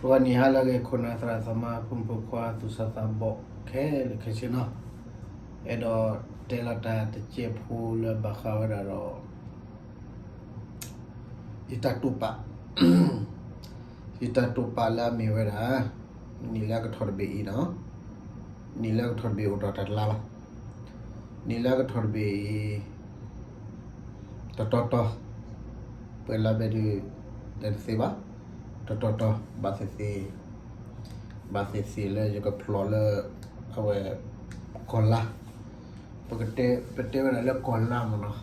ဂီၤနံၤဟါလၢအဂ့ၤ ခိၣ်နၢ်သရၣ်သမါ ဖိမုၣ်ဖိခွါ သူၣ်စၢ်သးဘီၣ်ခဲလၢာ်ခဲဆ့နီၤ, အဲၣ်ဒိးတဲလီၤတၢ်တစဲးဖိလၢဘၣ်ဃးဝဲဒၣ်ဒီး ယတၢ်တိာ်ပာ်, ယတၢ်တိာ်ပာ်လၢအမ့ၢ်ဝဲဒၣ် နံၣ်လၢအကထီၣ်တဘ့ၣ်အံၤနီၤ, နံၣ်လၢအကထီၣ်တဘ့ၣ်အိၣ်ဒီးတၢ်တလါလီၤ. နံၣ်လၢအကထီၣ်တဘ့ၣ်အံၤ တတီတီ, ပှဲၤလါဘဲဒုး တဲတသ့ဘၣ်, တတီတီ ဘၣ်သ့ၣ်သ့ၣ်, ဘၣ်သ့ၣ်သ့ၣ်လၢယကဖျိးလၢ အဝဲ ကီၢ်လါ, ပကတဲ ပတဲဝဲဒၣ်လၢကီၢ်လါမ့ၢ်နီၤ,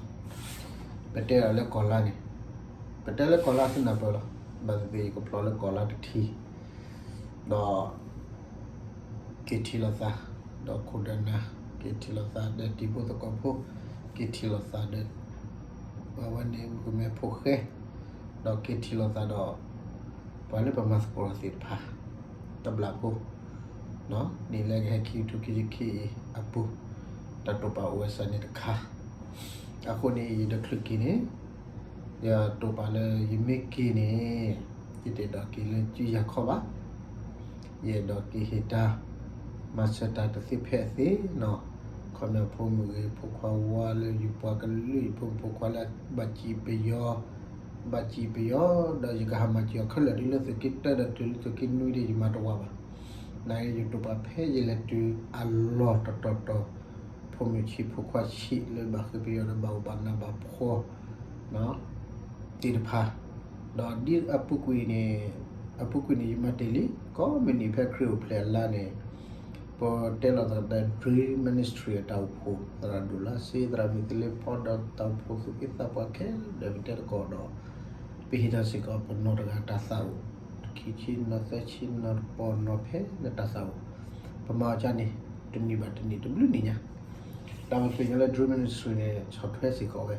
ပတဲဒၣ်လၢကီၢ်လါန့ၣ်, ပတဲလၢကီၢ်လါသ့ၣ်နၢ်ပၢၢ်လီၤ. ဘၣ်သ့ၣ်သ့ၣ်ယကဖျိးလၢကီၢ်လါတထံၣ်, ဒီး က့ၤထံၣ်လိာ်သး, ဒီးခိၣ်ဒီးနၢ် က့ၤထံၣ်လိာ်သးဒီးတံၤဖိသကိးဖိ, က့ၤထံၣ်လိာ်သးဒီး ပှၤဝဲန့ၣ်မုၣ်ကမဲဖိဃဲ, ဒီးက့ၤထံၣ်လိာ်သးဒီး ပှၤလၢပမၤသကိးသ့ၣ်တဖၣ် တဘျီဖိ, နံၣ်လၢကဟဲခံကထိခံဆံခံအံၤအပူၤ, တၢ်တိာ်ပာ်အိၣ်ဝဲစ့ၢ်န့ၣ်တခါ, အဃိန့ၣ် ယတချုးက့ၤန့ၣ် ယတိာ်ပာ်လၢယမ့ၢ်က့ၤန့ၣ် ယတအဲၣ်ဒိးက့ၤလၢကၠံယၤခီဘၣ်, ယအဲၣ်ဒိးက့ၤဟ့ၣ်တၢ် မၤစၢၤတၢ်တသ့ဖဲအသ့နီၤ, ခီဖျိဖိမုၣ်ဂ့ၤ ဖိခွါဝါလၢယပှၤကလုာ် ယဖိမုၣ်ဖိခွါလၢဘၣ်စံးပယီၤ, ဘၣ်စံးပယီၤ ဒီးယကဟးမၤစၢၤအီၤခဲလၢာ် တုၤလၢသုးက့တၢဒီးတုၤလၢသုးက့နွံဒီး ယမၤတဝၤဘၣ်. နာ်က့ ယတိာ်ပာ်ဖဲယလဲၤတုၤအလီၢ်တတီၤတီၤ ဖိမုၣ်ဆံးဖိခွါဆံးလၢဘၣ်ဃ့ပယီၤဒီးဘၣ်အိၣ်ဘၣ်နးဘၣ်ဖှီၣ် သ့ၣ်တဖၣ်, ဒီးဒ်အပူၤကွံာ်န့ၣ်, အပူၤကွံာ်န့ၣ် ယမၤတ့ၢ်လံ ကိးမုၢ်နံၤဖဲခရံာ်အိၣ်ဖျဲၣ်အလါန့ၣ်, ပတဲလီၤသးဒီး Dream Ministry အတၢ်အိၣ်ဖှိၣ် သရၣ်ဒိၣ်လါစ့ သရၣ်မုၣ်သလ့ဖီ ဒီးတၢ်အိၣ်ဖှိၣ်သူၣ်က့သးပှၢ်ခဲလၢာ် ပတဲသကိးဒီး ပဟ့ၣ်ထီၣ်စ့ၢ်ကီးပနီၢ်တဂၤတၢ်သးအိၣ်, ခံဆံနီၤ သၢဆံနီၤ တပီၢ်နီၤ ဖဲလၢတၢ်သးအိၣ်, ပမၤအီၤကန့ၣ် တနံၤဘၣ်တနံၤ တဘျုးနံၤညါ တၢ်ပသ့ၣ်ညါလၢ Dream Ministry န့ၣ် ဆီၣ်ထွဲစ့ၢ်ကီးဝဲ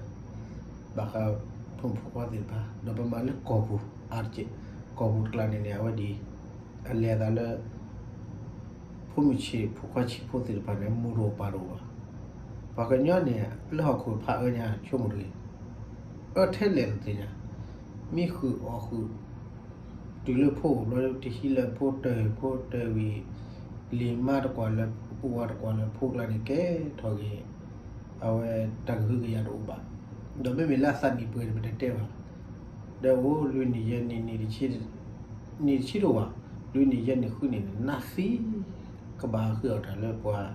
ဘၣ်ဃးဖိမုၣ်ဖိခွါသ့ၣ်တဖၣ် ဒီးပမၤလၢကီၢ်ပူၤအါတက့ၢ်, ကီၢ်ပူၤတကျါန့ၣ်န့ၣ် အဝဲဒ်အံၤ, အလဲၤအသးလၢ ဖိမုၣ်ဆံးဖိခွါဆံးဖိသ့ၣ်တဖၣ်န့ၣ် အမိၢ်တအိၣ်ပၢ်တအိၣ်ဘၣ်. ပှၤကညီန့ၣ် လၢဟီၣ်ခိၣ်ဖးအၢညါ ဆိကမိၣ်တဂ့ၤ, အၢထဲလဲၣ်တသ့ၣ်ညါ, မံဃုာ်အီၣ်ဃုာ် တုၤလၢဖိအိၣ်ဘျီ တဟံးလၢဖိတၢၢ် ဖိတၢၢ်ဝံၤ လံာ်မါတကွၢ်လၢ အိၣ်ဝါတကွၢ်လၢ ဖိကျါန့ၣ်ကဲထီၣ်ဂ့ၤ, အဝဲတၢ်ကဟုကယာ်တအိၣ်ဘၣ်. ဒီးမ့မ့ၢ်လၢအသးနံၣ်ပှဲၤန့ၣ် ပတတဲဘၣ်, ဒီးအိၣ်လွံၢ်နံၣ်ယဲၢ်နံၣ် နံၣ်တဆံတအိၣ်ဘၣ်, လွံၢ်နံၣ်ယဲၢ်နံၣ်ဃုနံၣ်န့ၣ် နၢ်သံ ကဘၣ်ဃုအီၣ်တၢ်လၢပှၤ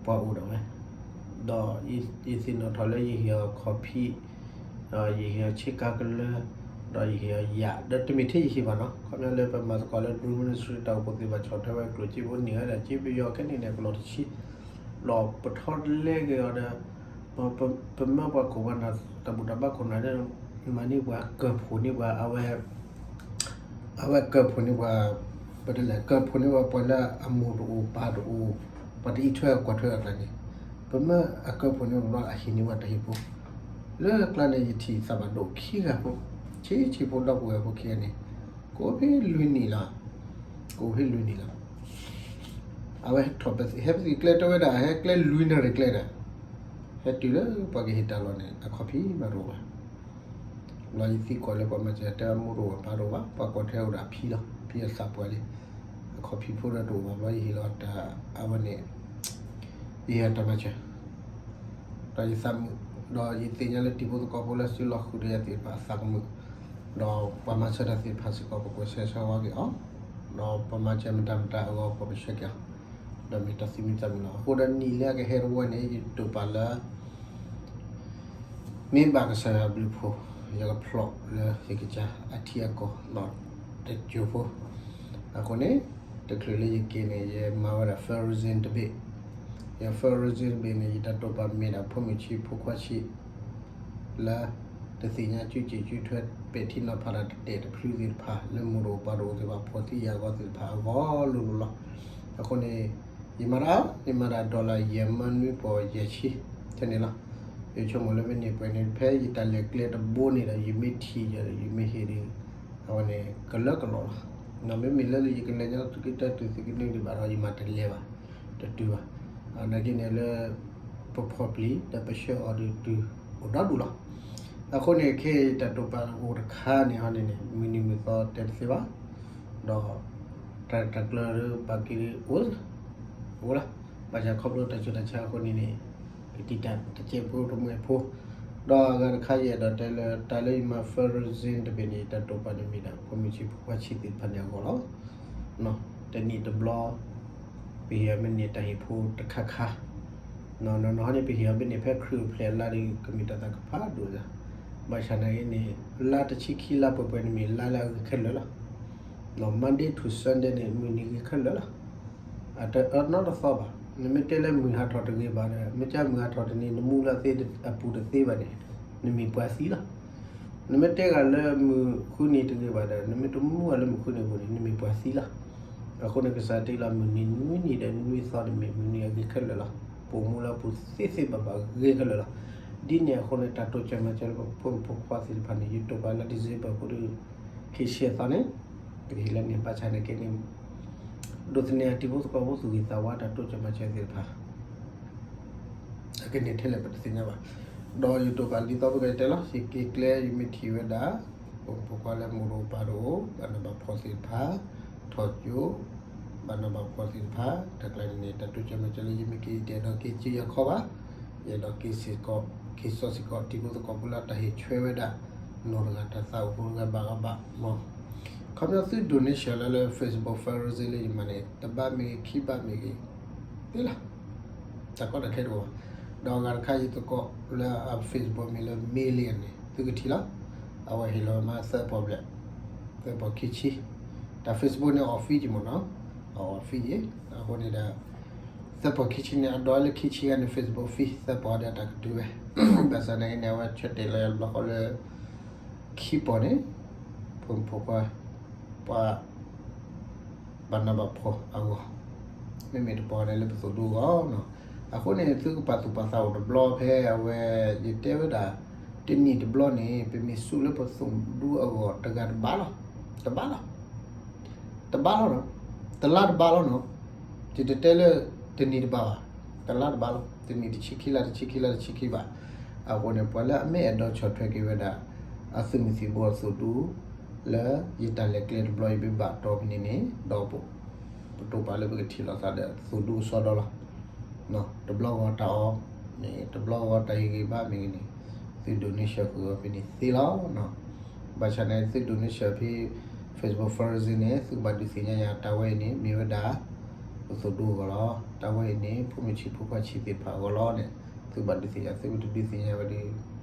ပှၤအိၣ်ဒီးဝဲ, ဒီးယသ့ၣ်နီၣ်ထီၣ်လၢယဟ့ၣ်အီၤခီၣ်ဖံး, ဒီးယဟ့ၣ်အီၤဆ့ကၤကလၢ, ဒီးယဟ့ၣ်အီၤယၣ် ဒီးတမ့ၢ်ထဲယဟ့ၣ်ဘၣ်နီၤ, ခီဖျိလၢပမၤသကိးလၢ Dream Ministry တၢ်အိၣ်ဖှိၣ်သ့ၣ်တဖၣ်ဆီၣ်ထွဲဝဲကျိၣ်စ့ဖိန့ၢ်ဝဲဒၣ်စ့ပယီၤခဲန့ၣ်န့ၣ် ကလီၤတဆံ, ဒီးပထီတလဲက့ၤအီၤဒီး ပမၢပှၤကိးပှၤနၢ် တၢ်ဘူၣ်တၢ်ဘါခိၣ်နၢ်န့ၣ် မၤန့ၢ်ပှၤကၢၢ်ဖှိၣ်န့ၢ်ပှၤ အဝဲ အဝဲကၢၢ်ဖှိၣ်န့ၢ်ပှၤ, ပတဲလဲၣ် ကၢၢ်ဖှိၣ်န့ၢ်ပှၤ ပှၤလၢအမိၢ်တအိၣ်ပၢ်တအိၣ်, ပှၤတအံးထွဲကွၢ်ထွဲအကျါန့ၣ်, ပမၢအကၢၢ်ဖှိၣ်န့ၢ်ပှၤအဟ့ၣ်န့ၢ်ပှၤတၢ်ဟ့ၣ်ဖိ, လၢကျါန့ၣ် ယထံၣ်သးဘၣ်ဒိၣ်ခံဂၤဖိ, ဆံးဆံးဖိဒီပုၢ်ဝဲၢ်ဖိခံဂၤန့ၣ်, ကအိၣ်ဖဲလွံၢ်နံၣ်လီၤ, ကအိၣ်ဖဲလွံၢ်နံၣ်လီၤ. အဝဲထီၣ်ပသံၣ် ဟဲပသံၣ်ကျဲတဲဝဲဒၣ် ဟဲကျဲလွံၢ်နၣ်ရံၣ်ကျဲဒီး, ဟဲတုၤလၢပှၤကဟ့ၣ်တၢ်လီၢ်န့ၣ် အခီၣ်ဖံးမးတအိၣ်ဘၣ်. ဘျီယသံကွၢ်လၢပှၤမၤစၢၤတဲမိၢ်တအိၣ်ဘၣ်ပၢ်တအိၣ်ဘၣ် ပှၤကွၢ်ထွဲအိၣ်ဒီးအဖံလီၤ ဖံအသးပှၢ်လံ, အခီၣ်ဖံးဖိဒီးတအိၣ်ဘၣ် ဘျီယဟ့ၣ်လီၤတၢ်အဝဲန့ၣ်, ယဟ့ၣ်အီၤတၢ်မၤစၢၤ ဒီးယသးမုာ်, ဒီးယသ့ၣ်ညါလၢတံၤဖိသကိးဖိလၢစုလီၤဃုာ်ဒီးယၤသ့ၣ်တဖၣ်အသးကမုာ်, ဒီးပှၤမၤစၢၤတၢ်သ့ၣ်တဖၣ်စ့ၢ်ကီး ပကွၢ်ဆၢဆၢဝါက့ၤအီၤ, ဒီးပမၤစၢၤမတၤမတၤအဂီၢ် ပှၤပဆှၢက့ၤအီၤ, ဒီးမ့ၢ်တၢ်သူၣ်မံသးမုာ်လီၤ. အဃိဒီးနံၣ်လၢအကဟဲတဝီန့ၣ် ယတိာ်ပာ်လၢ မ့ၢ်ဘၣ်ကစၢ်ယွၤအဘျုးအဖှိၣ် ယကဖျိးလၢယကစၢ်အထံအကီၢ်လီၤတစိၢ်ဖိ, အဃိန့ၣ် တချုးလၢယက့ၤန့ၣ် ယမၤဝဲဒၣ် fundraising တဘ့ၣ်, ယ fundraising တဘ့ၣ်န့ၣ် ယတၢ်တိာ်ပာ်မ့ၢ်ဒၣ်ဖိမုၣ်ဆံးဖိခွါဆံး လၢ တသ့ၣ်ညါစုစ့ၣ်စုထွဲပဲာ်ထံနီၤဖးတၢ်တတဲာ်တဖျုးသ့ၣ်တဖၣ် လၢမိၢ်တအိၣ်ပၢ်တအိၣ်သ့ၣ်တဖၣ် ဖိးသံယာ်ဂီၤသ့ၣ်တဖၣ်အဂီၢ်လိၤလိၤလီၤ. အဃိန့ၣ် ယမၤတၢ် ယမၤတၢ် dollar ယဲၢ်မၢနွံပီၢ်ယဲၢ်ဆံ ထဲန့ၣ်လီၤ. ယဆိကမိၣ်လၢမ့ၢ်န့ၢ်ပှဲၤန့ၣ် ဖဲယတၢ်လဲၤကျဲတဘိန့ၣ်ဒီး ယမ့ၢ်ထံၣ်ယၤဒီး ယမ့ၢ်ဟ့ၣ်ဒီး အဝဲန့ၣ် ကလၢကလီၤလီၤ. မ့မ့ၢ်လၢယကလဲၤညါသုးက့တၢ တုၤသုးက့နွံဒံးဘၣ်ဒီး ယမၤတလဲၤဘၣ် တတုၤဘၣ်. နာ်က့န့ၣ်လၢ ပဖီၣ်ပျံၤဒီးပဆှၢအီၤဒုးတုၤအိၣ်ဒီဒူၣ်လီၤ. အဃိန့ၣ် ခဲအံၤတၢ်တိာ်ပာ်အိၣ်တခါန့ၣ်ဟီန့ၣ်န့ၣ် မုၢ်နံၤမုၢ်သီတဲတသ့ဘၣ်. ဒီး တၢ်တၢ်ကျၢၤဘၣ်က့ၤအိၣ် အိၣ်လီၤ. ဘၣ်ဆၣ်ခီဖျိတၢ်ဆူးတၢ်ဆါအဃိန့ၣ်န့ၣ် ကတံာ်တၢ်တစဲးဖိတမှဲၤဖိ ဒီးအဂၤတခါယအဲၣ်ဒိးတဲလၢ တၢ်လၢယမၤ fundraising တဘ့ၣ်န့ၣ် တၢ်တိာ်ပာ်န့ၣ်မ့ၢ်ဒၣ် ဖိမုၣ်ဆံးဖိခွါဆံးသ့ၣ်တဖၣ်န့ၣ်အဂီၢ်လီၤ. တနံၣ်တဘျီ ပဟ့ၣ်အီၤမ့ၢ်န့ၢ်တၢ်ဟ့ၣ်ဖိတခါခါ နီၢ်နီၢ်ဟီန့ၣ် ပဟ့ၣ်အီၤမ့ၢ်န့ၢ်ဖဲခရံာ်အိၣ်ဖျဲၣ်အလါဒီး ကမ့ၢ်တၢ်သးကဖးဒိၣ်ဒၣ်. ဘၣ်ဆၣ်နာ်က့န့ၣ် လါတဆံခံလါပှဲၤပှဲၤန့ၣ်မ့ၢ်လါလၢအဂ့ၤခဲလၢာ်လီၤ. Monday to Sunday န့ၣ် မုၢ်နံၤဂ့ၤခဲလၢာ်လီၤ. အတနီတသီဘၣ်. နမ့ၢ်တဲလၢမုၢ်ဟးထီၣ်တဂ့ၤဘၣ်ဒီး မ့ၢ်ကမုၢ်ဟးထီၣ်တနံၤ နမူလၢသ့အပူၤတသ့ဘၣ်န့ၣ် နမ့ၢ်ပှၤသံလီၤ. နမ့ၢ်တဲဂၤလၢမုၢ်ဃုနံၤတဂ့ၤဘၣ်ဒီး နမ့ၢ်တမူဂၤလၢမုၢ်ဃုနံၤအပူၤန့ၣ် နမ့ၢ်ပှၤသံလီၤ. အဃိန့ၣ် ကစၢ်တ့လီၤမုၢ်နံၤနွံနံၤဒီးနွံသီန့ၣ်မ့ၢ် မုၢ်နံၤအဂ့ၤခဲလၢာ်လီၤ. ပအိၣ်မူလၢအပူၤသ့သ့ဘၣ်ဘၣ်ဂ့ၤခဲလၢာ်လီၤ. ဒ်န့ၣ်အဃိန့ၣ် တၢ်တိစၢၤမၤစၢၤလၢပဖိမုၣ်ဖိခွါသ့ၣ်တဖၣ်န့ၣ် ယတိာ်ပာ်လၢ December ဖိဒု ခံဆံသီန့ၣ် ပကဟ့ၣ်လၢန့ၣ် ဘၣ်ဆၣ်နာ်က့န့ၣ် ဒိးသန့ၤအတံၤဖိသကိးဖိသူၣ်ဂ့ၤသးဝါတၢ်တိစၢၤမၤစၢၤသ့ၣ်တဖၣ် အကန့ၣ်ထဲလဲၣ်ပတသ့ၣ်ညါဘၣ်. ဒီးယတိာ်ပာ်လံသီဖိကတဲလီၤ ယက့ၤကျဲယမ့ၢ်ထံၣ်ဝဲဒၣ် ဖိမုၣ်ဖိခွါလၢမိၢ်တအိၣ်ပၢ်တအိၣ် ဘၣ်နးဘၣ်ဖှီၣ်သ့ၣ်တဖၣ် ထီၣ်ကၠိ ဘၣ်နးဘၣ်ဖှီၣ်သ့ၣ်တဖၣ် တၢ်ကျါန့ၣ်န့ၣ် တၢ်တိစၢၤမၤစၢၤလၢယမ့ၢ်က့ၤ ယတအဲၣ်ဒိးက့ၤစ့ယၤခီဘၣ်. ယအဲၣ်ဒိးက့ၤစ့ၢ်ကီး က့ၤစီစ့ၢ်ကီးတံၤဖိသကိးဖိလၢတၢ်ဟ့ၣ်ဆှၢဝဲဒၣ် နီၢ်တဂၤတၢ်သးအိၣ်ဖိတဂၤဘၣ်ဂၤဘၣ်မး ခီပညီသု donation လၢလၢ Facebook fundraising လၢယမၤန့ၣ် တဘးမ့ၢ်ဂ့ၤ ခံဘးမ့ၢ်ဂ့ၤ သ့လီၤ. တၢ်ကီတၢ်ခဲတအိၣ်ဘၣ်. ဒီးအဂၤတခါယသကိးလၢအ Facebook မ့ၢ်လၢ Million န့ၣ် သုကထံၣ်လီၤ. အဝဲဟ့ၣ်လီၤမးသၢပီၢ်ဘျဲၣ် သၢပီၢ်ခံဆံ တၢ် Facebook န့ၣ် off ယံၤမ့ၢ်နီၤ off ယံၤ အဃိန့ၣ်ဒီး သၢပီၢ်ခံဆံန့ၣ် အဒိးလၢခံဆံဂၤန့ၣ် Facebook fee သၢပီၢ်ဒီးတၢ်ကတုၤဝဲ ဘၣ်ဆၣ်နာ်က့န့ၣ် အဝဲဆၢတဲာ်လီၤယၤတဘျီဃီလၢ ခံပီၢ်န့ၣ် ဖိမုၣ်ဖိခွါ ပှၤ ဘၣ်နးဘၣ်ဖှီၣ်အဂီၢ် မ့မ့ၢ်တပီၢ်န့ၣ်လၢပသိၣ်ဒူအဂီၢ်နီၤ. အဃိန့ၣ် သုကပာ်သူၣ်ပာ်သးအိၣ်တဘျီဖဲအဝဲ ယတဲဝဲဒၣ် တနံၣ်တဘျီန့ၣ် ပမ့ၢ်စူးလၢပသိၣ်ဒူအဂီၢ်တဂၤတဘးလီၤ. တဘးလီၤ. တဘးလီၤနီၤ. တလါတဘးလီၤနီၤ. ယတတဲလၢ တနံၣ်တဘးဘၣ်. တလါတဘးလီၤ. တနံၣ်တဆံခံလါ တဆံခံလါ တဆံခံဘး. အဃိန့ၣ် ပှၤလၢအမ့ၢ်အဲၣ်ဒိးဆီၣ်ထွဲက့ၤဝဲဒၣ် အသုးမုၢ်သံၣ်ဘိအသိၣ်ဒူ လၢယတၢ်လဲၤကျဲတဘျီအံၤဘၣ်တီၢ်ဖဲန့ၣ်န့ၣ် ဒီးပ ပတိာ်ပာ်လၢပကထံၣ်လိာ်သးဒီးသိၣ်ဒူအစီဒီလီၤ. တဘျီဂီၤတၢ်အီၣ်န့ၣ် တဘျီဂီၤတၢ်ဟ့ၣ်ဂံၢ်ဘါမ့ၢ်ဂ့ၤန့ၣ် သု donation ဃုာ်အီၤဖဲန့ၣ်သ့လီၤ. ဘၣ်ဆၣ်န့ၣ် သု donation ဖဲ Facebook fundraising န့ၣ် သုကဘၣ်ဒုးသ့ၣ်ညါယၤ တၢ်ဝဲအံၤန့ၣ် မ့ၢ်ဝဲဒၣ် ပသိၣ်ဒူအဂီၢ်လီၤ. တၢ်ဝဲအံၤန့ၣ် ဖိမုၣ်ဆံးဖိခွါဆံးသ့ၣ်တဖၣ်အဂီၢ်လီၤန့ၣ် သုကဘၣ်ဒုးသ့ၣ်ညါ သုမ့ၢ်တဒုးသ့ၣ်ညါဝဲဒီး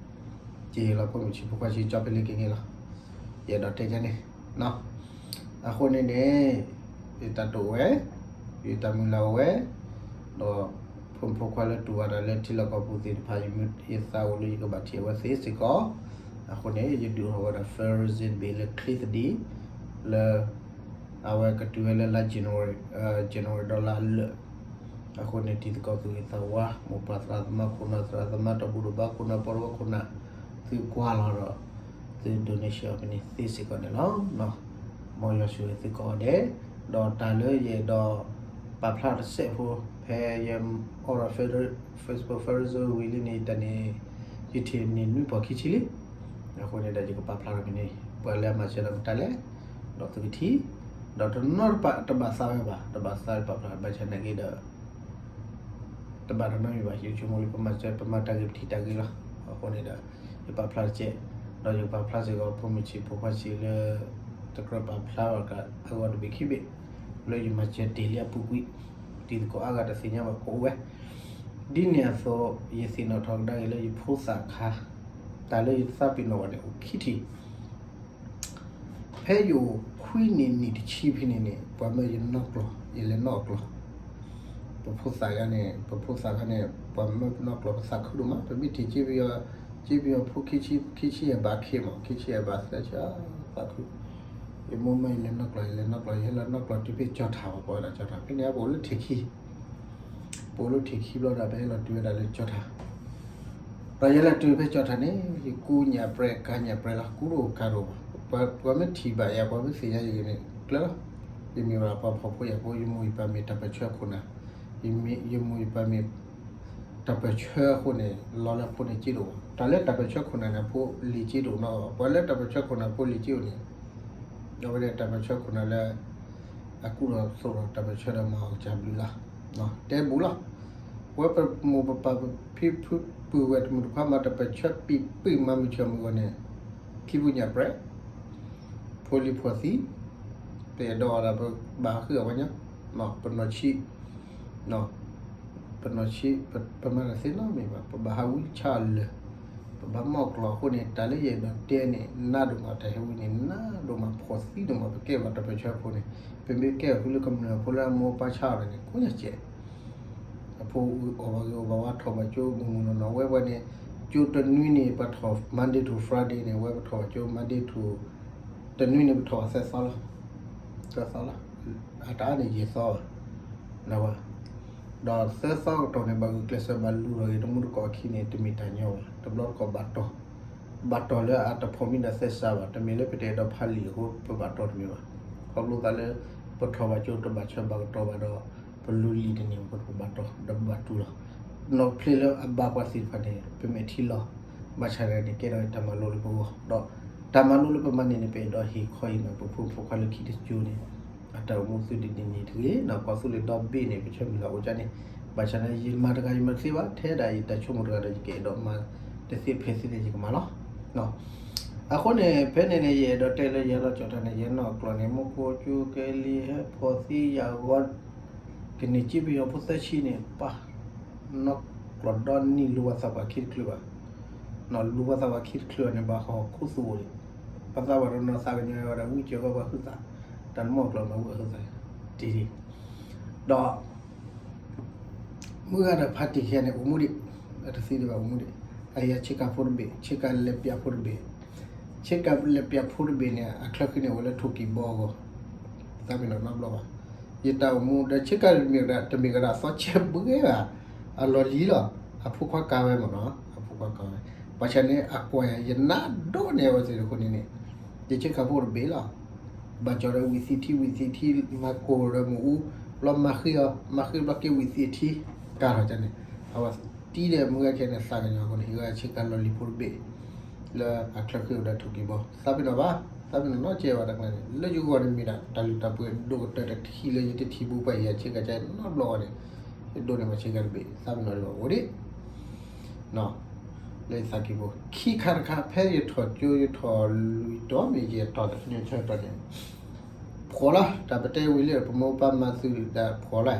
က့ၤလီၤ ဖိမုၣ်ဆံးဖိခွါဆံး ကၠီဖဲလ့က့ၤက့ၤလီၤ. ယအဲၣ်ဒိးတဲကန့ၣ် အဃိန့ၣ်န့ၣ် ယတၢ်တိာ်ဝဲ ယတၢ်မုၢ်လၢ်အိၣ်ဝဲ ဒီး ဖိမုၣ်ဖိခွါလၢတူၢ်ဘၣ်တၢ်လၢထံလီၢ်ကီၢ်ပူၤသ့ၣ်တဖၣ် ယမ့ၢ်ယသးအိၣ်လၢယကဘၣ်ထံၣ်အဝဲသ့စ့ၢ်ကီး အဃိန့ၣ် ယဒုးအိၣ်ထီၣ်ဝဲဒၣ် fundraising ဘ့ၣ်လၢချ့သဒံး လၢ အဝဲကတုၤဝဲလၢလါ January January ဒီးလါအလၢာ် အဃိန့ၣ် တံၤသကိးသူၣ်ဂ့ၤသးဝါ မိၢ်ပၢ်သရၣ်သမါခိၣ်နၢ် သရၣ်သမါတီၢ်ဘူၣ်တဘါခိၣ်နၢ် ပီတဝၢခိၣ်နၢ် သုကွၢ်လီၤဒီး သု donation အီၤဖဲန့ၣ်သ့စ့ၢ်ကီးန့ၣ်လီၤ. မ်ယွၤဆိၣ်ဂ့ၤသုကိးဂၤဒဲး ဒီးတၢ်လၢယအဲၣ်ဒိး ပာ်ဖျါတစဲးဖိ ဖဲယအိၣ်ဒီး Facebook fundraiser ဝံၤလံန့ၣ် တၢ်န့ၣ် ယထံၣ်န့ၢ်နွံပီၢ်ခံဆံလံ. အဃိန့ၣ်ဒီး ယကပာ်ဖျါထီၣ်ဖဲန့ၣ် ပှၤလၢအမၤစၢၤဒီးမတၤလဲၣ် ဒီးသုကထံၣ် ဒီးတနီၤတဘၣ်သးဝဲဘၣ် တဘၣ်သးပာ်ဖျါဘၣ်ဆၣ်နာ်က့ဒီး တဘၣ်တနီတမံၤဘၣ် ယဆိကမိၣ်လၢပမၤစၢၤ ပမၤတၢ်ဂ့ၤပထံၣ်တၢ်ဂ့ၤလီၤ. အဃိန့ၣ်ဒီး ယပာ်ဖျါတကဲး ဒီးယကပာ်ဖျါစ့ၢ်ကီး ဖိမုၣ်ဆံးဖိခွါဆံးလၢ တကြၢးပာ်ဖျါဘၣ်ကးအဂီၢ်တဘ့ၣ်ခံဘ့ၣ် လၢယမၤစၢၤတ့ၢ်လံအပူၤကွံာ် တံၤသကိးအါဂၤတသ့ၣ်ညါဘၣ်ကအိၣ်ဝဲ ဒ်န့ၣ်အသိး ယသ့ၣ်နီၣ်ထီၣ်ကဒါက့ၤလၢယဖိသၣ်အခါ တၢ်လၢယသးပ့ၤနီၣ်ဘၣ်န့ၣ် အိၣ်ခံထံၣ် ဖဲယအိၣ်ခွံနံၣ်နံၣ်တဆံဖဲန့ၣ်န့ၣ် ပှၤမၢယနီၢ်ကျီၢ် ယလဲၤနီၢ်အကျီၢ် ပဖိသၣ်ခါန့ၣ် ပဖိသၣ်ခါန့ၣ် ပှၤမၢနီၢ်ကျီၢ်ပသးခုဒိၣ်မး ပမ့ၢ်ထံၣ်က့ပယီၤ က့ပယီၤဖိခံဆံယဲၢ်ဘးခ့မး ခံဆံယဲၢ်ဘးသၢဆံ သးခု ယမိၢ်မၢယလဲၤနီၢ်ကျီၢ် ယလဲၤနီၢ်ကျီၢ် ယဟဲလီၤနီၢ်ကျီၢ်တုၤဖဲကၠီၤထၣ်ဘၣ် ပှၤဝဲဒၣ်ကၠီၤထၣ် ဖဲန့ၣ်ပအိၣ်လၢထံးခံ ပအိၣ်လၢထံးခံဘျီဒီး ပဟဲလီၤတုၤဝဲဒၣ်လၢကၠီၤထၣ် ဒီးယဲလၢတုၤဖဲကၠီၤထၣ်န့ၣ် ယကူညၣ်ပြဲးကၤညၣ်ပြဲးလီၤ ကူတအိၣ်ကၤတအိၣ်ဘၣ် ပှၤမ့ၢ်ထံၣ်ဘၣ်ယၤ ပှၤမ့ၢ်သ့ၣ်ညါယၤန့ၣ် ကျၢၤလီၤ ယမ့ၢ်ဝဲဒၣ်ပှၤဖှီၣ်ဖိယာ်ဖိ ယမိၢ်ယပၢ်မ့ၢ်တၢ်ပၢၢ်ဆၢခိၣ်နၢ် ယမိၢ်ယပၢ်မ့ၢ် တၢ်ပၢၢ်ဆၢအဃိန့ၣ် လီၤလၢအဖိန့ၣ်က့တအိၣ်ဘၣ် တၢ်လၢတၢ်ပၢၢ်ဆၢခိၣ်နၢ်န့ၣ် အဖိလံၤက့တအိၣ်နီတဂၤ ပှၤလၢတၢ်ပၢၢ်ဆၢခိၣ်နၢ်ဖိလံၤက့အိၣ်န့ၣ် အဝဲဒၣ်တၢ်ပၢၢ်ဆၢခိၣ်နၢ်လၢ အကူၣ်ဒီးသိးဒီးတၢ်ပၢၢ်ဆၢဒီးမၤအီၣ်ကစၢ်ဘျုးလီၤ. တဲဘူးလီၤ. ပဝဲပမိၢ်ပပၢ်ပဖံပဖုပုၢ်ဝဲၢ်တမုၢ်တခွါမၤတၢ်ပၢၢ်ဆၢ ပံာ်ပံာ်မၤမုာ်ဆၢမုၢ်ဂီၢ်န့ၣ် ခံပူညၣ်ပြဲး ဖိလံၤဖိသံ, ပအဲၣ်ဒိးအီၤဒီးပဘၣ်ဃုအီၤဝဲညီ, ပနီၢ်ဆံး, ပနီၢ်ဆံး, ပမၤတၢ်သ့နီတမံၤဘၣ်, ပဘၣ်ဟးဝံဆါအီၤလၢာ်, ပဘၣ်မီၢ်ကျိာ်အဃိန့ၣ် တၢ်လၢယအဲၣ်ဒိးတဲန့ၣ် နးဒိၣ်မး တၢ်ဟဲဝံန့ၣ် နးဒိၣ်မး ဖှီၣ်သံဒိၣ်မး ပကဲဘၣ်တၢ်ပၢၢ်ဆၢဖိန့ၣ်, ပမ့ၢ်ကဲဘၣ်ဖုလၢကမျၢၢ်ဖိလၢအမိၢ်အပၢ်ဆါအီၤန့ၣ် ကိးညါစဲး အဖိအုၣ်အီၣ်ဘၣ်ဂ့ၤအီၣ်ဘၣ်ဝါ ထီၣ်ဘၣ်ကၠိမုၢ်မုၢ်နီၢ်နီၢ် ဝဲပှၤန့ၣ်, ကၠိတနွံန့ၣ် ပှၤထီၣ် Monday to Friday န့ၣ် ဝဲပထီၣ်ဘၣ်ကၠိ Monday to တနွံန့ၣ် ပထီၣ်ဘၣ်သၢသီလီၤ. သၢသီလီၤ. အတအါန့ၣ်ယဲၢ်သီဘၣ်. ဒီးသၢသီကတီၢ်န့ၣ် ဘၣ်ဂုာ်ကျဲးစၢးဘၣ်လူၤထီၣ်ဂ့ၤ တမူတကိးအခံန့ၣ် တမ့ၢ်တၢ်ညီဘၣ်. တဘျီတကိးဘၣ်တီၢ်, ဘၣ်တီၢ်လၢအတဖိးမံဒီးသဲစးဘၣ်. တမ့ၢ်လၢပတအဲၣ်ဒိးဖးလံာ်အဃိ ပဘၣ်တီၢ်တမ့ၢ်ဘၣ်. ခီဖျိသးလၢ ပထီၣ်ဘၣ်ကၠိတဘၣ်ဆၢဘၣ်ကတီၢ်ဘၣ်ဒီး ပလူၤလံာ်တန့ၢ်အဃိ ပဘၣ်တီၢ်ဒီးပဘၣ်တူၢ်လီၤ. နီၢ်ဖျ့လၢအဘါပှၤသ့ၣ်တဖၣ်န့ၣ် ပမဲာ်ထံလီၤ. ဘၣ်ဆၣ်န့ၣ် ကဲထီၣ်တၢ်မၤလိလၢပဂီၢ်, ဒီးတၢ်မၤလိလၢပမၤန့ၣ်န့ၣ် ပအဲၣ်ဒိးဟ့ၣ်ခီဟ့ၣ်နီၤ ပဖိမုၣ်ဖိခွါလၢခံတစိၤန့ၣ် အတၢ်အိၣ်မူသုတဒ်န့ၣ်တဂ့ၤ, ကီၢ်သူလ့ၤဒီဘ့ၣ်န့ၣ် ပဆၢမုၢ်လၢ်အိၣ်ကန့ၣ်, ဘၣ်ဆၣ်န့ၣ် ယမၤတဂၤယမၤတသ့ဘၣ်, ထဲဒၣ်ယတၢ်ဆိကမိၣ်တဂၤဒီး ယကအဲၣ်ဒိးမၤတသ့ဖဲသ့န့ၣ် ယကမၤလီၤ. အဃိန့ၣ် ဖဲန့ၣ်န့ၣ် ယအဲၣ်ဒိးတဲလၢယဟဲလီၤကၠီၣ်တၢ်န့ၣ် ယနီၢ်ကျိာ်န့ၣ် မူခိၣ်ကၠိကဲလံ ဟဲဖှီၣ်သံယၢ်ဂီၤ ကန့ၢ်က့ပယီၤဖိသၢဆံန့ၣ် ပၢ် နီၢ်ကျိာ်ဒီနံၣ်လူၤဝဲသးပှၢ်ခံတချုးဘၣ်, နီၢ်လူၤဝဲသးပှၢ်ခံတချုးဘၣ်န့ၣ် ဘၣ်ဟီၣ်ခိၣ်သူအိၣ်န့ၣ်, ပသးပှၢ်တနီၤသးကညီၤဝဲဒၣ် ဝံကၠဲၤဂီၢ်ပှၤဟုသး, တၢ်နမီၢ်ကျိာ်မၤဝံအဟုသး, တံၢ်တံၢ်, ဒီး မုၢ်ဂၤဒီးဖါတံၢ်ခဲန့ၣ် အိၣ်မူဒံး, အတသံဒံးဘၣ် အိၣ်မူဒံး, အဟ့ၣ်ယၤဆ့ကၤဖိတဘ့ၣ်, ဆ့ကၤလဲၤပျးဖိတဘ့ၣ်, ဆ့ကၤလဲၤပျးဖိတဘ့ၣ်န့ၣ် အချၢဃံန့ၣ် အိၣ်လၢထိၣ်ကံၢ်ဘီအဂီၢ်, သးပ့ၤနီၣ်နီတဘျီဘၣ်, ယတၢ်အိၣ်မူဒီးဆ့ကၤတမ့ၢ်ဒၣ် တမ့ၢ်ကဒၣ်သီဆဲးဘှဲဘၣ်, အလီၢ်လံၤလီၤ, အဖိခွါကၤဝဲမ့ၢ်နီၤ, အဖိခွါကၤဝဲ, ဘၣ်ဆၣ်န့ၣ် အကွၢ်ယၤ ယနးဒိၣ်န့ၢ်အဝဲသ့ၣ်အဃိန့ၣ်န့ၣ်, ယဆ့ကၤဖိတဘ့ၣ်လီၤ. ဘၣ်ကၠီဒီးဝံၣ်သံထံ ဝံၣ်သံထံ မၤကိၢ်ဒီးမ့ၣ်အူ, ဘျီမၤဃံအီၤ မၤဃံဘျီက့ဝံၣ်သံထံ, ကၤထီၣ်န့ၣ်, အဝဲတံၤဒီးမုၢ်ဂၤခဲန့ၣ် သးကညီၤအဃိန့ၣ် ဟ့ၣ်ဝဲဆ့ကၤလီၢ်လံၤဖိတဘ့ၣ်, လၢအချၢဃံအိၣ်ဒီးထိၣ်ကံၢ်ဘီ, သးပ့ၤနီၣ်ဘၣ်, သးပ့ၤနီၣ်နီတစဲးဘၣ်တၢ်ကျါန့ၣ် လၢယဂီၢ်န့ၣ်မ့ၢ်ဒၣ် တၢ်လုၢ်တၢ်ပှ့ၤဒိၣ်ကတၢၢ်တထံၣ်လၢယတထံၣ်ဘူးပှၤဟ့ၣ်ယၤဆ့ကၤကဲနီတဘျီဘၣ်န့ၣ်, ယဒိးန့ၢ်ဘၣ်ဆ့ကၤတဘ့ၣ် သးပ့ၤနီၣ်ဒံးဘၣ်အိၣ်ဒံး လၢယသးကံၢ်ပူၤ ခံခါတခါ ဖဲယထီၣ်ကၠိ ယထီၣ်လွံၢ်တီၤမ့ၢ်ယဲၢ်တီၤ တၢ်ဖဲန့ၣ်ဆၢကတီၢ်န့ၣ် ဖှီၣ်လီၤ တၢ်ပတဲဝံၤလံ ပမိၢ်ပၢ်မၤသုးဒၣ်ဖှီၣ်လီၤ,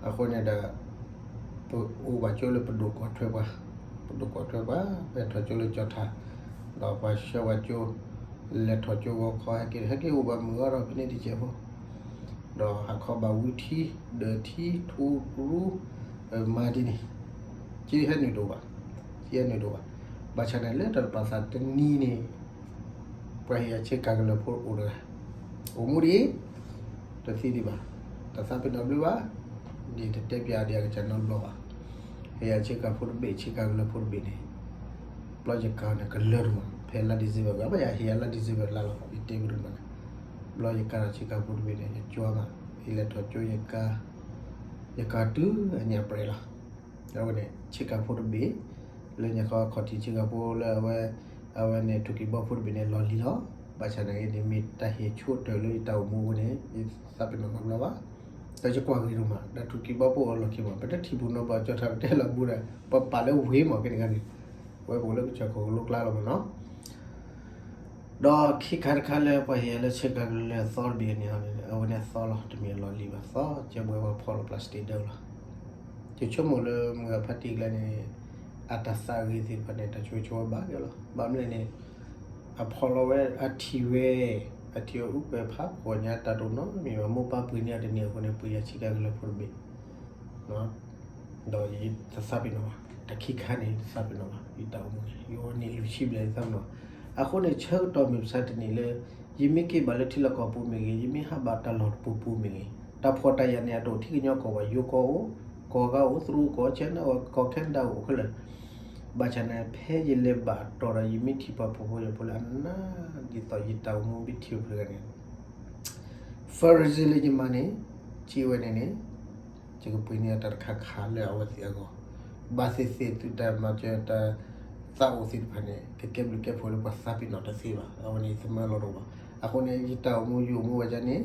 အဃိန့ၣ်ဒီး ပအိၣ်ဘၣ်ကၠိလၢပဒိၣ်ကီၢ်ထွဲပှၤ, ပဒိၣ်ကီၢ်ထွဲပှၤ ဖဲထီၣ်ကၠိလၢကၠီၣ်ထၣ်, ဒီးပှၤဆှၢဝဲကၠိ လဲၤထီၣ်ကၠိဂီၤခီ ဟဲက့ၤ ဟဲက့ၤအိၣ်ဘၣ်မုၢ်ဂီၤဒီးဖဲန့ၣ်တစဲးဖိ ဒီးဟးခီဘၣ်ဝံထံ ဒၢးထံ ထူရူ မၤဒ်န့ၣ်, ကဟဲနုာ်တအိၣ်ဘၣ်, ကဟဲနုာ်တအိၣ်ဘၣ်, ဘၣ်ဆၣ်န့ၣ် လၢတၢ်တပာ်သးတနံၤန့ၣ် ပှၤဟ့ၣ်ယၤဆ့ကၤကလၢၤဖိအိၣ်တဂၤ, အိၣ်မူဒံး, တသံဒံးဘၣ်, တသးပ့ၤနီၣ်ဘျုးဘၣ်, ဒ်တတဲပၠးဒံးအကစၢ်နီတဘျီဘၣ်, ဟ့ၣ်ယၤဆ့ကၤဖိတဘ့ၣ် ဆ့ကၤကလၢၤဖိတဘ့ၣ်န့ၣ် ဘျီယကၤန့ၣ်ကလၢာ်တမး ဖဲလါ December ဘၣ် ဘၣ်ယၤဟ့ၣ်ယၤလါ December လါလီၤ ယတဲဝံၤတမးန့ၣ်, ဘျီယကၤဒီးဆ့ကၤဖိတဘ့ၣ်န့ၣ် ယကွၢ်မး ယလဲၤထီၣ်ကၠိ ယကၤတုၤအညၣ်ပြဲးလီၤ, အဝဲန့ၣ် ဆ့ကၤဖိတဘ့ၣ်, လၢညါခီခီၣ်ထံးဆ့ကၤဖိလၢအဝဲ, အဝဲန့ၣ် ထိၣ်ကံၢ်ဘီဖိတဘ့ၣ်န့ၣ် လီၢ်လံၤလီၤ, ဘၣ်ဆၣ်န့ၣ်ဂ့ၤန့ၣ် မ့ၢ်တၢ်ဟ့ၣ်ဆိကတၢၢ်လၢယတၢ်အိၣ်မူအဃိန့ၣ် ယသးပ့ၤနီၣ်နီတဘျီဘၣ်, ဒီးယကွၢ်ဂ့ၤဒိၣ်မး ဒီးထိၣ်ကံၢ်ဘီဖိအလီၢ်ခံမး ပတထံၣ်ပူၤနီတဘျီ ကၠီၣ်ထၣ်ပတဲလီၤဘူးဒီး ပပာ်လၢဝ့ၤမး ကဲန့ၣ်ဂ့ၤန့ၣ်, ဝဲပအိၣ်လၢကစၢၢ်ခိၣ်ကလိကျါလီၤမးနီၤ ဒီးခံခါတခါလၢပှၤဟ့ၣ်ယၤလၢဆ့ကၤကလၢၤသီတဘ့ၣ်န့ၣ် အဝဲန့ၣ်သီလီၤ တမ့ၢ်အလီၢ်လံၤဘၣ် သီကဲဘှဲဝဲဖီလီၤ plastic ဒၢလီၤ, ယဆိကမိၣ်လၢမုၢ်ဂၤဖါတံၢ်ကျါန့ၣ် အတၢ်သးဂ့ၤသ့ၣ်တဖၣ်န့ၣ် တၢ်ဆိၣ်ဂ့ၤဆိၣ်ဝါဘၣ်က့ၤလီၤ, ဘၣ်မနုၤလဲၣ်န့ၣ် အဖီလီၤဝဲ အထံၣ်ဝဲ, အထံၣ်ဝဲအူကွဲၤဖးဖှီၣ်ညါ တၢ်တအိၣ်နီတမံၤဘၣ် မိၢ်ပၢ်ပှ့ၤန့ၢ်အီၤတန့ၢ်အဃိန့ၣ် ပှ့ၤယၤဆ့ကၤကလၢၤဖိတဘ့ၣ် ဒီးယတသးပ့ၤနီၣ်ဘၣ်, တၢ်ခံခါန့ၣ် ယတသးပ့ၤနီၣ်ဘၣ်, ယတၢ်အိၣ်မူန့ၣ် ယအိၣ်န့ၢ်လွံၢ်ဆံဘျဲၣ် ယသးပ့ၤနီၣ်ဘၣ်, အဃိန့ၣ် ဆၢကတီၢ်မ့ၢ်ပဆါတနံၤလၢ ယမ့ၢ်က့ၤဘၣ်လၢထံလီၢ်ကီၢ်ပူၤမ့ၢ်ဂ့ၤ, ယမ့ၢ်ဟးဘၣ်တၢ်လီၢ်တပူၤပူၤမ့ၢ်ဂ့ၤ, တၢ်ဖှီၣ်တၢ်ယာ်န့ၣ် အတအိၣ်ထံကညီကီၢ်ဘၣ်, ယိၤကီၢ်အိၣ်, ကီၢ်ဂၤအိၣ်, သရူးကီၢ်, China ကီၢ်, Canada အိၣ်ခဲလၢာ်, ဘၣ်ဆၣ်န့ၣ် ဖဲယလဲၤဘၣ်တီၢ်ဒီး ယမ့ၢ်ထံၣ်ပှၤဖှီၣ်ဖိယာ်ဖိလၢအနးဒ်သိးယတၢ်အိၣ်မူမ့ၢ်ထံၣ်အိၣ်ဖဲတဂၤန့ၣ် First result လၢယမၤန့ၣ် က့ဝဲန့ၣ်န့ၣ် ယကပှ့ၤန့ၢ်အတၢ်တခါခးလၢအဝဲသ့ၣ်အဂီၢ်, ဘၣ်သ့ၣ်သ့ၣ်သုတၢ်မၤစၢၤတၢ်သးအိၣ်သ့ၣ်တဖၣ်န့ၣ် ကကဲဘျုးကဲဖှိၣ်လၢပှၤသးပ့ၤနီၣ်တသ့ဘၣ်, အဝဲန့ၣ်ယသမၢလီၤတအိၣ်ဘၣ်, အဃိန့ၣ် ယတၢ်အိၣ်မူယအိၣ်မူဝဲဒ်န့ၣ်,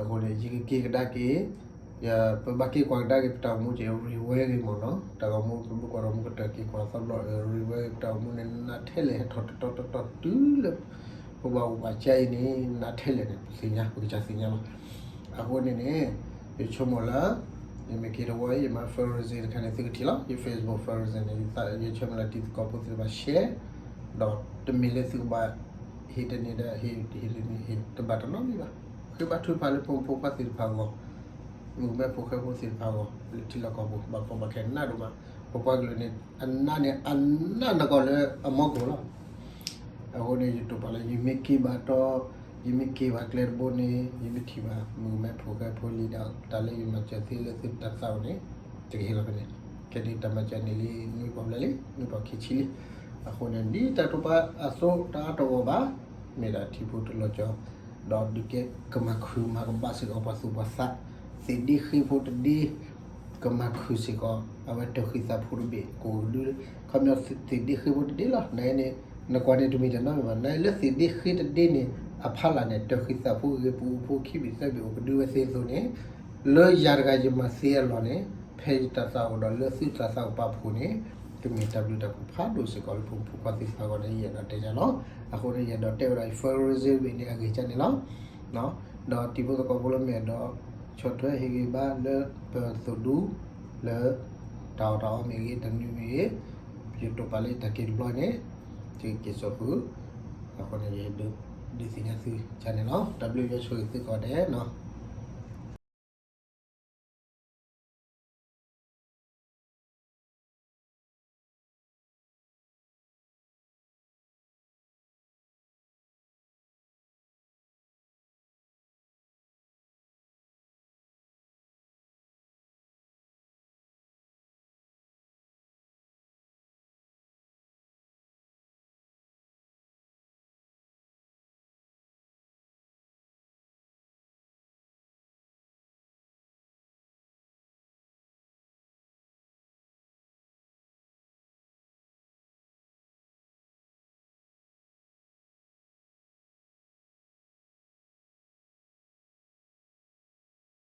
အဃိန့ၣ် ယကက့ၤကဒါက့ၤ, ပဘၣ်က့ၤကွၢ်ကဒါက့ၤ ပတၢ်အိၣ်မူက့ၤ ရံဝဲဂ့ၤမ့ၢ်နီၤ, တၢ်ဂီၤမူ ပမ့ၢ်ကွၢ်ဒီးမူကတၢၢ် က့ၤကွၢ်သီဘျီ ရံဝဲဂ့ၤ ပတၢ်အိၣ်မူန့ၣ် နးထဲလဲၣ် ဟဲထီၣ်တတီၤတတီၤတုၤလၢ ပဘၣ်အိၣ်ဘၣ်ကါအံၤန့ၣ် နးထဲလဲၣ်န့ၣ် ပသ့ၣ်ညါ ပကစၢ်သ့ၣ်ညါလီၤ. အဃိန့ၣ်န့ၣ် ယဆိကမိၣ်လၢ ယမ့ၢ်က့ၤတဝီအံၤ ယမၤ fundraising တခါန့ၣ် သုကထံၣ်လီၤ. ယ Facebook fundraising န့ၣ် ယဆၢမုၢ်လၢ်တံၤသကိးဖိသ့ၣ်တဖၣ် share, ဒီးတမ့ၢ်လၢသုကဘၣ် ဟ့ၣ်တန့ၢ်ဒီး ဟ့ၣ်တန့ၢ် ဟ့ၣ်တဘၣ်တနီတမံၤဘၣ်. ဃ့ဘါထုကဖၣ်လၢဖိမုၣ်ဖိခွါသ့ၣ်တဖၣ်အဂီၢ်, မုၣ်ကမဲဖိဃဲဖိသ့ၣ်တဖၣ်အဂီၢ် လၢထံလီၢ်ကီၢ်ပူၤ ဘၣ်ကီဘၣ်ခဲနးဒိၣ်မး, ပပှၤကလုာ်န့ၣ် အနးန့ၣ် အနးနကီၢ်လၢအမီကိၣ်လီၤ. အဃိန့ၣ် ယတိာ်ပာ်လၢ ယမ့ၢ်က့ၤဘၣ်တီ, ယမ့ၢ်က့ၤဘၣ်ကျဲတဘိန့ၣ် ယမ့ၢ်ထံၣ်ဘၣ် မုၣ်ကမဲဖိဃဲဖိလံဒီး တၢ်လၢယမၤစၢၤသ့လၢသုတၢ်သးအိၣ်န့ၣ် ယကဟ့ၣ်လီၤဖဲန့ၣ်, ခဲဒုးတၢ်မၤစၢၤန့ၣ်လံ နွံပီၣ်ဘျဲၣ်လံ နွံပီၣ်ခံဆံလံ. အဃိန့ၣ် ဒ်တၢ်တိာ်ပာ်အသိးတအါတဂီၢ်ဘၣ်, မ့ၢ်ဒၣ်ထံဖိတလီၤကီ, ဒီးဒုးကဲကမၤခုၣ်မၤကဘၣ်စ့ၢ်ကီးပှၤသူၣ်ပှၤသး, သ့ၣ်ဒ့ဃ့ဖိတဒ့ ကမၤခုၣ်စ့ၢ်ကီး အဝဲတၢ်ဃံသးဖိတဘ့ၣ် ကအိၣ်ကဒု, ခီပညီသ့ၣ်ဒ့ဃ့ဖိတဒ့လီၤ. နန့ၣ် နကွၢ်န့ၣ်တမ့ၢ်တနီတမံၤဘၣ်. နလၢသ့ၣ်ဒ့ဃ့တဒ့န့ၣ် အဖီလာ်န့ၣ် တၢ်ဃံသးဖိဂ့ၤ ပူဖိခံဘ့ၣ်သၢဘ့ၣ်အိၣ်ကဒုဝဲသ့အသိးန့ၣ်, လၢယၤတဂၤယမၤသ့အလီၢ်န့ၣ် ဖဲယတၢ်သးအိၣ်ဒီးလၢသုတၢ်သးအိၣ်ပာ်ဖှိၣ်န့ၣ် ကမ့ၢ်တၢ်ဘျုးတၢ်ဖှိၣ်ဖးဒိၣ်စ့ၢ်ကီးလၢဖိမုၣ်ဖိခွါသ့ၣ်တဖၣ်အဂီၢ်န့ၣ် ယအဲၣ်ဒိးတဲယၤလီၤ. အဃိန့ၣ် ယအဲၣ်ဒိးတဲဝဲဒၣ် fundraising န့ၣ် အဂ့ၢ်ကန့ၣ်လီၤ. ဒီးတံၤဖိသကိးဖိလၢမ့ၢ်အဲၣ်ဒိး ဆီၣ်ထွဲဟ့ၣ်ဂံၢ်ဘါလၢပသိၣ်ဒူ လၢ တၢ်အီၣ်တၢ်အီမ့ၢ်ဂ့ၤ တၢ်နုၤမ့ၢ်ဂ့ၤ, ယတိာ်ပာ်လၢတၢ်က့ၤတဘျီန့ၣ် ယက့ၤစိာ်ဃုာ်, အဃိန့ၣ် ယဒုးသ့ၣ်ညါသုကန့ၣ်လီၤ. တၢ်ဘျုးယွၤဆိၣ်ဂ့ၤသုကိးဂၤဒဲးနီၤ.